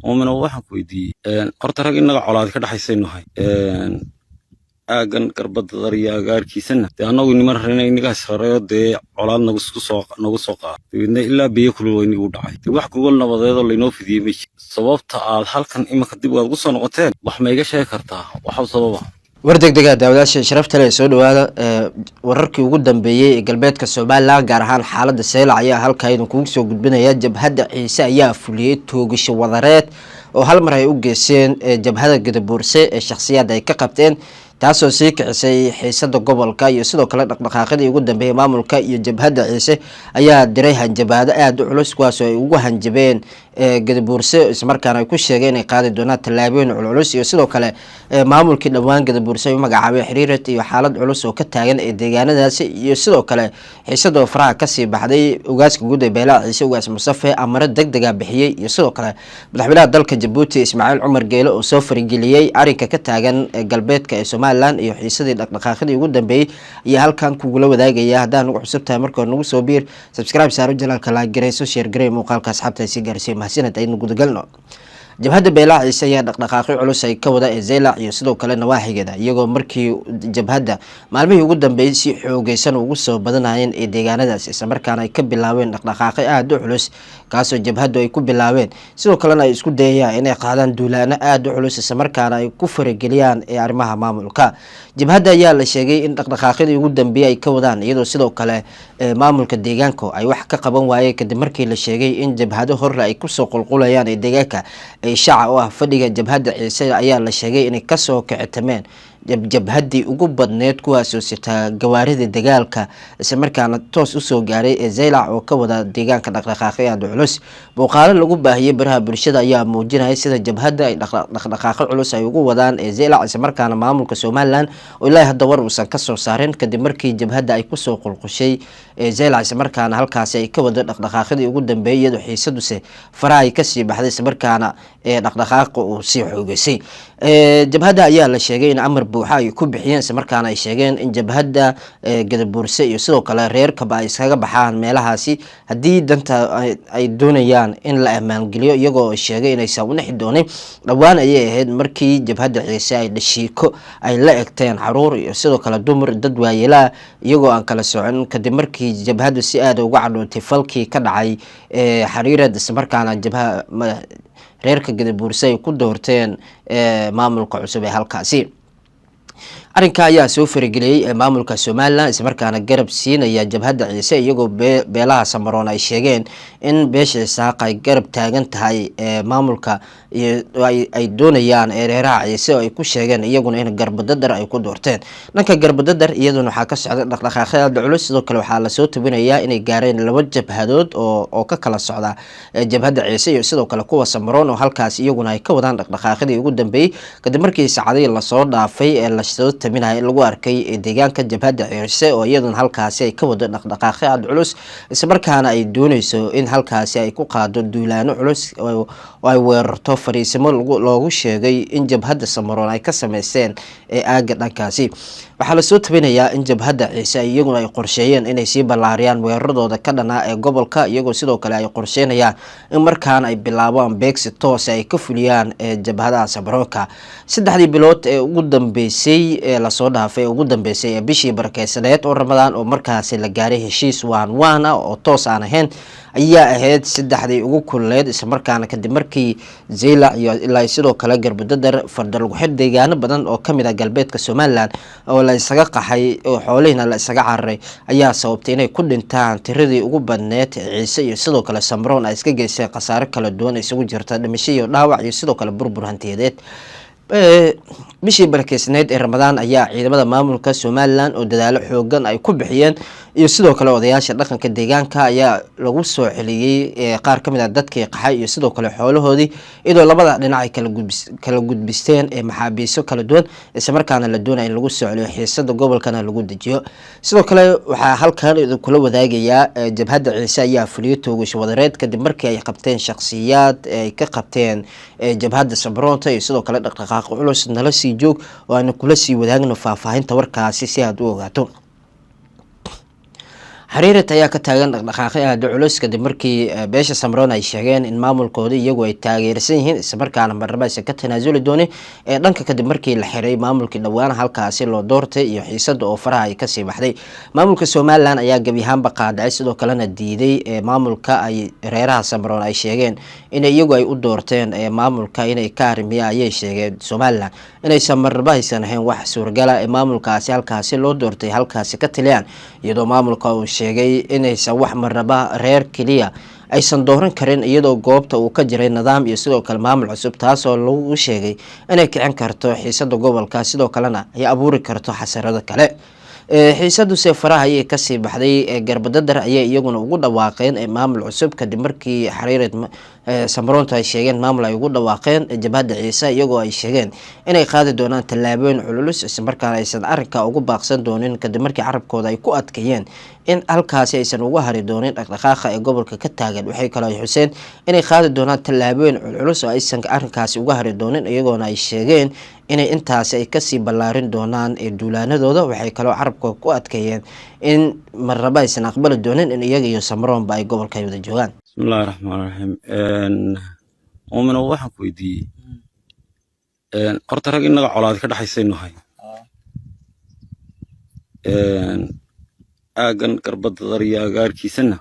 Muumino, waxaan ku weydiiyey, horta rag innaga colaadi ka dhexaysaynu nahay aaggan Garbadadar iyo agaarkiisana. Dee annagu niman rarina inagaas rarayo, dee colaad nagu soo qaada. Dabeedna ilaa biyo kulul waa inagu dhacay. Dee wax gogol nabadeedoo laynoo fidiyey ma jiro. Sababta aad halkan iminka dib aad ugu soo noqoteen, wax ma iga sheegi kartaa waxa sababa? War deg dega, daawadaasha sharafta leh, soo dhawaada. Wararkii ugu dambeeyey ee galbeedka Somaliland, gaar ahaan xaalada Seylac, ayaa halkaa idinkugu soo gudbinaya. Jabhadda Ciise ayaa fuliyey toogasho wadareed oo hal mar ay u geyseen jabhada Gadabuurse ee shakhsiyaad ay ka qabteen, taasoo sii kicisay xiisada gobolka iyo sidoo kale dhaqdhaqaaqyadii ugu dambeeyey. Maamulka iyo jabhadda Ciise ayaa diray hanjabaado aada u culus, kuwaasoo ay ugu hanjabeen Gadabuurse, islamarkaana ay ku sheegeen inay qaadi doonaan tallaabooyin culculus, iyo sidoo kale maamulkii dhowaan Gadabuurse ay u magacaabeen Xiriirad, iyo xaalad culus oo ka taagan ee deegaanadaasi, iyo sidoo kale xiisada oo faraha kasii baxday. Ugaaska guud ee beelaha Ciise, Ugaas Mustafe, amaro deg dega bixiyey, iyo sidoo kale madaxweynaha dalka Jabuuti, Ismaaciil Cumar Geele, oo soo farageliyey arrinka ka taagan galbeedka ee Somaliland, iyo xiisadii dhaqdhaqaaqyadii ugu dambeeyey ayaa halkan kugula wadaagaya. Haddaan nagu cusub tahay, marka hore nagu soo biir, subscribe saaro channelka, like gareyso, share garey muuqaalka, asxaabta ay sii gaarsay. Mahadsaned. Aynu gudagalno. Jabhadda beelaha Ciise ayaa dhaqdhaqaaqyo culus ay ka wada ee Zeylac iyo sidoo kale nawaaxigeeda, iyagoo markii jabhadda maalmihii ugu dambeeyey si xoogeysan ugu soo badanayeen ee deegaanadaas, islamarkaana ay ka bilaabeen dhaqdhaqaaqyo aada u culus, kaasoo jabhaddu ay ku bilaabeen. Sidoo kalena ay isku dayayaan inay qaadaan duulaano aada u culus, islamarkaana ay ku farageliyaan ee arrimaha maamulka. Jabhadda ayaa la sheegay in dhaqdhaqaaqyadii ugu dambeeyey ay ka wadaan, iyadoo sidoo kale maamulka deegaanka ay wax ka qaban waayeen, kadib markii la sheegay in jabhado horle ay kusoo qulqulayaan ee deegaanka Shaca oo ah fadhiga jabhadda Ciise. Ayaa la sheegay inay kasoo kicitameen jabhaddii ugu badneyd, kuwaasoo sitaa gawaarida dagaalka, islamarkaana toos usoo gaaray ee Zeylac oo ka wada deegaanka dhaqdhaqaaqyo aada culus. Muuqaalo lagu baahiyey baraha bulshada ayaa muujinaya sida jabhadda ay dhaqdhaqaaqyo culus ay ugu wadaan ee Zeylac, islamarkaana maamulka Somaliland oo ilaahi hadda war uusan kasoo saarin, kadib markii jabhadda ay kusoo qulqushay ee Zeylac, islamarkaana halkaasi ay ka wado dhaqdhaqaaqyadii ugu dambeeyay, iyadoo xiisaduse faraha ay kasii baxday, islamarkaana ee dhaqdhaqaaqa uu sii xoogeysay. Jabhadda ayaa la sheegay in amar buuxa ay ku bixiyeen, islamarkaana ay sheegeen in jabhadda Gadabuurse iyo sidoo kale reerkaba ay iskaga baxaan meelahaasi haddii danta ay doonayaan in la ammaangeliyo, iyagoo sheegay inaysan u nixi doonin. Dhowaan ayay ahayd markii jabhadda Ciise ay dhashiiko ay la egteen caruur iyo sidoo kale dumar, dad waayeelaha, iyagoo aan kala socon, kadib markii jabhaddu si aada uga cadhootay falkii ka dhacay Xariirad, islamarkaana jabha reerka Gadabuurse ay ku doorteen maamulka cusub ee halkaasi. Arrinka ayaa soo farageliyey maamulka Somaliland, islamarkaana garab siinaya jabhadda Ciise, iyagoo beelaha Samaroon ay sheegeen in beesha Isaaq ay garab taagan tahay maamulka iyo ay doonayaan reeraha Ciise, oo ay ku sheegeen iyaguna in Garbadadar ay ku doorteen. Dhanka Garbadadar iyaduna waxaa ka socda dhaqdhaqaaqyo aada culus. Sidoo kale waxaa lasoo tabinayaa inay gaareen laba jabhadood oo ka kala socda jabhadda Ciise iyo sidoo kale kuwa Samaroon, oo halkaas iyaguna ay ka wadaan dhaqdhaqaaqyadii ugu dambeeyey, kadib markii saacadihii lasoo dhaafay ee lasoo taminaya in lagu arkay deegaanka jabhadda Ciise, oo iyaduna halkaasi ay ka wado dhaqdhaqaaqyo aada culus, islamarkaana ay dooneyso in halkaasi ay ku qaado duulaano culus oo ay weerarto fariisimo loogu sheegay in jabhadda Samaroon ay ka sameysteen ee aagga dhankaasi. Waxaa lasoo tabinayaa in jabhadda Ciise iyaguna ay qorsheeyeen inay sii ballaariyaan weeraradooda ka dhanaa ee gobolka, iyagoo sidoo kale ay qorsheynayaan in markaan ay bilaabaan beegsi toose ay ka fuliyaan jabhadaha Samaroonka. 3dii bilood ee ugu dambeysay ee lasoo dhaafay, ugu dambeysay ee bishii barakeysaneed oo Ramadaan, oo markaasi la gaaray heshiis waan waan ah oo toos aan ahayn, ayaa ahayd saddexdii ugu kululeed, islamarkaana kadib markii Zeylac iyo ilaa sidoo kale Garbadadar, Fardalaguxir, deegaano badan oo kamid ah galbeedka Somaliland oo la isaga qaxay oo xoolihiina la isaga cararay, ayaa sababtay inay ku dhintaan tiradii ugu badneed Ciise iyo sidoo kale Samroon ay iska geysteen khasaare kala duwan isugu jirta dhimasho iyo dhaawac iyo sidoo kale burbur hantiyadeed. Bishii barakeysneyd ee Ramadaan ayaa ciidamada maamulka Somaliland oo dadaalo xoogan ay ku bixiyeen iyo sidoo kale odayaasha dhaqanka deegaanka ayaa lagu soo celiyey qaar kamid ah dadkii qaxay iyo sidoo kale xoolahoodii, iyadoo labada dhinac ay kala gudbisteen ee maxaabiiso kala duwan, islamarkaana la doonaya in lagu soo celiyo xiisada gobolkana lagu dejiyo. Sidoo kale waxaa halkan idinkula wadaagayaa, jabhadda Ciise ayaa fuliyo toogasho wadareed kadib markii ay qabteen shakhsiyaad ay ka qabteen jabhadda Sabroonta, iyo sidoo kale dhaqdhaqaaqo culus. Nala sii joog oo aanu kula sii wadaagno faahfaahinta warkaasi si aad u ogaato. Xariirad ayaa ka taagan dhaqdhaqaaqyo aada culus kadib markii beesha Samroon ay sheegeen in maamulkooda iyagu ay taageersan yihiin, islamarkaana marnaba aysan ka tanaasuli doonin ee dhanka, kadib markii la xiray maamulkii dhowaan halkaasi loo doortay iyo xiisada oo faraha ay kasii baxday. Maamulka Somaliland ayaa gebi ahaanba qaadacay, sidoo kalena diiday maamulka ay reeraha Samroon ay sheegeen in iyagu ay u doorteen maamulka inay ka arimiya. Ayay sheegeen Somaliland inaysan marnaba aysan ahayn wax suuragala ee maamulkaasi halkaasi loo doortay halkaasi ka taliyaan, iyadoo maamulka uu sheegay inaysan wax marnaba reer keliya aysan dooran karin, iyadoo goobta uu ka jiray nidaam iyo sidoo kale maamul cusub, taasoo lagu sheegay inay kicin karto xiisada gobolka, sidoo kalena ay abuuri karto xasarado kale. Xiisaduse faraha ayay kasii baxday. Garbadadar ayay iyaguna ugu dhawaaqeen maamul cusub kadib markii Xariirad Samroontu ay sheegeen maamul ay ugu dhawaaqeen Jabhadda Ciise, iyagoo ay sheegeen inay qaadi doonaan tallaabooyin cululus, islamarkaana aysan arrinka ugu baaqsan doonin, kadib markii carabkooda ay ku adkeeyeen in halkaasi aysan uga hari doonin dhaqdhaqaaqa ee gobolka ka taagan. Waxay kaloo ay xuseen inay qaadi doonaan tallaabooyin culculus oo aysan arrinkaasi uga hari doonin, iyagoona ay sheegeen inay intaasi ay kasii ballaarin doonaan ee duulaanadooda. Waxay kaloo carabka ku adkeeyeen in marnaba aysan aqbali doonin in iyaga iyo Samroonba ay gobolka ay wada joogaan. Bismillahi raxmaan raxiim. Muumino, waxaan ku weydiiyey, horta rag innaga colaad ka dhexaysaynu nahay aaggan Garbadadar iyo agaarkiisana.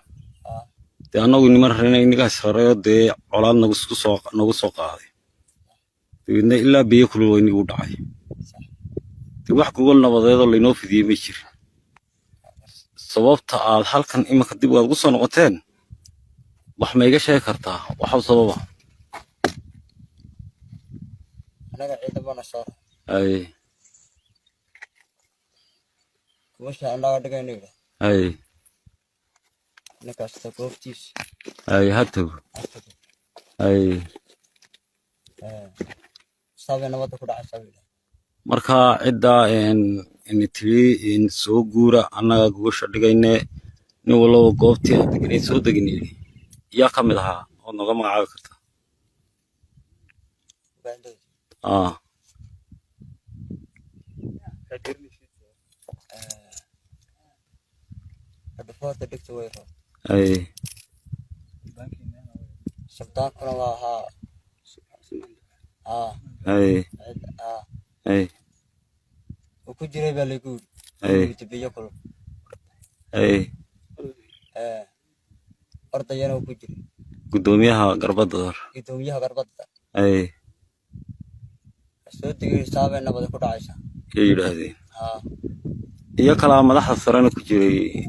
Dee annagu niman rarina innagaa israrayo, dee colaad nagu soo nagu soo qaaday, dabeedna ilaa biyo kulul waa inagu dhacay. Dee wax gogol nabadeedoo laynoo fidiyey ma jirin. Sababta aad halkan iminka dib aad ugu soo noqoteen wax ma iga sheegi kartaa? Waxa sababa? Anaga ciidamana soo Ay. Kumasha annaga dhigayna yidha. Ay. Nin kasta goobtiisa Ay, ha tago. Ha tago. Ay. Saabay nabadda ku dhacaysaa buu yidhi. Marka ciddaa tiri soo guura, annaga gogosha dhigayne, nin walloba goobtii aad deganayd soo degin yidhi, yaa ka mid ahaa ood nooga magacaabi kartaa? Ugaandhayda. Ah. Hadhafoorta dhigta way rood. Ay. Sultaankuna waa ahaa aa. Ay. Cid aa. Ay. Uu ku jiray baa lagu yidhi. Ay. Yimid biyo kulul. Ay. Ordayana uu ku jiray. Guddoomiyaha Garbadadar. Guddoomiyaha Garbadda. Ay. Soo degay, saabay nabada ku dhacaysaa. Yay yidhaahdeen? Haa. Iyo kalaa madaxda sarena ku jiray,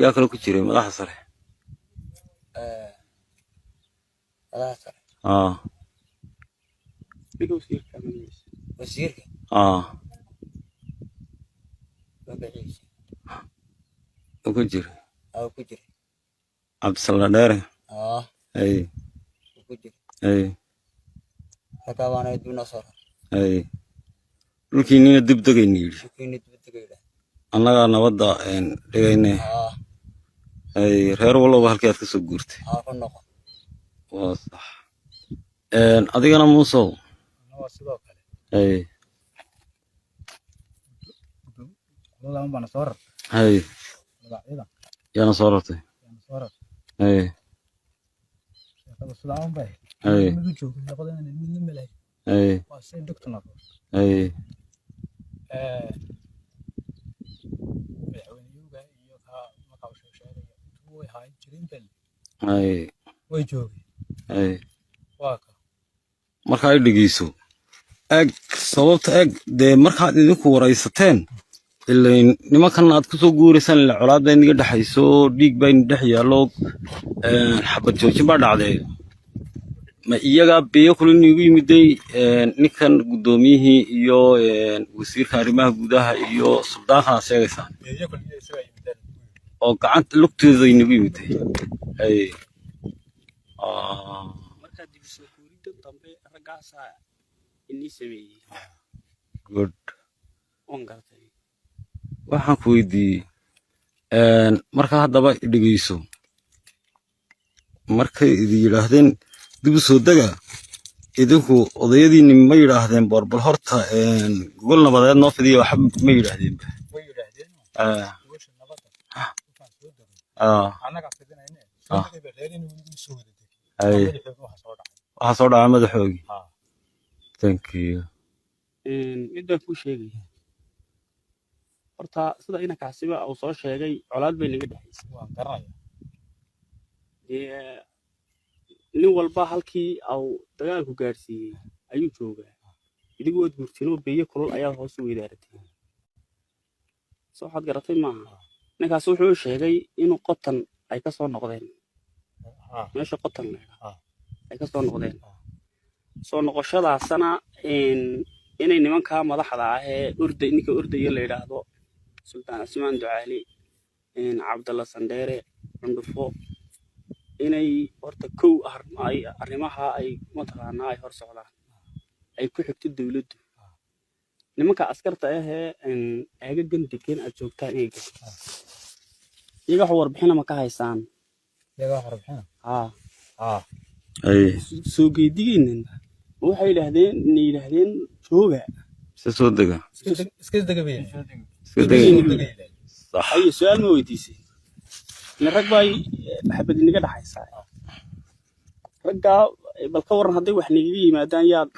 yaa kale ku jiray madaxda sare? Madaxa sare. Ah. Wasiirka. Ah. Magaciisa. Uu ku jiray. Aa, uu ku jiray. Cabdisalla Dheere. Aa. Ay. Uu ku jiray. Ay. Raggaa baana dib noo soo raray. Ay, dhulkiinina dib degayna yidhi. Dhulkiina dib dega yidhaah. Annagaa nabadda dhigayne. Aa. Ay, reer walloba halkii aad ka soo guurtay. Aa, ku noqon. Waa sax. Adigana, Muusow? Waa sidoo kale. Ay. Qoladan baana soo rartay. Hay. Qolada ciidan. Yaana soo rartay. Yaana soo rartay. Hay. Sheekada sidaa un bay. Hay. Mid u joogay labadana midna ma lahayn. Hay. Waa say dhegtu noqon. Hay. Madaxweyneyuga iyo ka markaa uu sheegaya intuu way hayn jirin bal. Hay. Way joogay. Hay. Waa ka. Marka ay dhegeyso, eg sababta, eg dee markaad idinku waraysateen ilayn nimankan aad kusoo guuraysaan, ila colaad baa inaga dhexayso, dhiig baa ina dhex yaallo, xabad joojin baa dhacday. Ma iyagaa biyo kula inigu yimiday, ninkan guddoomiyihii iyo wasiirka arrimaha gudaha iyo suldaankan aad sheegaysaan? Iyo kulliye isagaa yimidaan. Oo gacanta lugteeda inagu yimiday. Ay. Markaa dib soo guuridda dambe raggaasaa inii sameeyey. Good. Oon gartay. Waxaan ku weydiiyey, marka haddaba dhegeyso, markay idin yidhaahdeen dib u soo dega, idinku odayadiinni ma yidhaahdeen boor bal horta gogol nabadeed noo fidiya? Waxba ma yidhaahdeenba? Way yidhaahdeen. Gogosha nabadda markaan soo degay, annagaa fidinayne soo degay ba reer inuu weligu soo wada degay. Madaxooga waxa soo dhacay. Waxaa soo dhacay madaxoogii. Haa. Thank you. Mid baan kuu sheegaya horta, sida inankaasiba uu soo sheegay, colaad bay naga dhexaysay. Waan garanaya. Dee nin walba halkii au dagaalku gaadhsiiyey ayuu joogaa. Idigu waad guurteen oo beeye kulul ayaad hoos u weydaarateen. Soo waxaad garatay maaha? Ninkaas wuxuu sheegay inuu Qotan ay ka soo noqdeen. Meesha Qotan la yidhaahdo ay ka soo noqdeen. Soo noqoshadaasana inay nimankaa madaxda ah ee orday, ninka ordaya la yidhaahdo Sultaan Cismaan Ducaali, Cabdalla Sandheere, Cundhufo, inay horta kow ay arrimaha ay mataqaanaa ay hor socdaan, ay ku xigto dowladdu, nimanka askarta ah ee aagagan degan aad joogtaan inay galaan. Iyaga wax warbixina ma ka haysaan? Iyaga wax warbixina? Haa. Haa. Haye. Soo geedigeenan ma waxay yidhaahdeen, inay yidhaahdeen jooga? Se soo dega. Iska dega bay. Iska dega, sax. Ayo, su-aal ma weydiisay? Ila rag bay xabad inaga dhaxaysaa. Raggaa bal ka waran, hadday wax nagaga yimaadaan yaad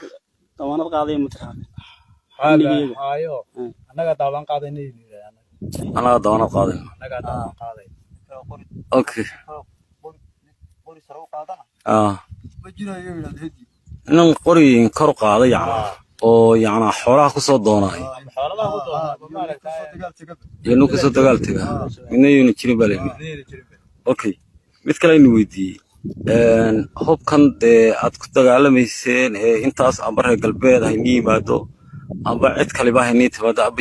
damaanad qaadaya, ma tiraahda? Amnigeega. Hayo. Annagaa daabaan qaadayna yidhahdaan. Anaga dabanad qaadan. Annagaa daabaan qaaday. Okay. Qori sare u qaadana ma jirayo, yidhahda hedi. Nin qori kor u qaaday yacnaa oo yacnaa xoolaha kusoo doonay. Xoolaha ku doonaa maaragtay. Dagaal tegaba. Iyo nin kusoo dagaal taga midna yuuna jirin baa layidhi. Midna jirin. Okay, mid kale aynu weydiiyey, hubkan dee aad ku dagaalamayseen ee intaas amba reer galbeed haynii yimaado amba cid kaliba haynii timaado amba.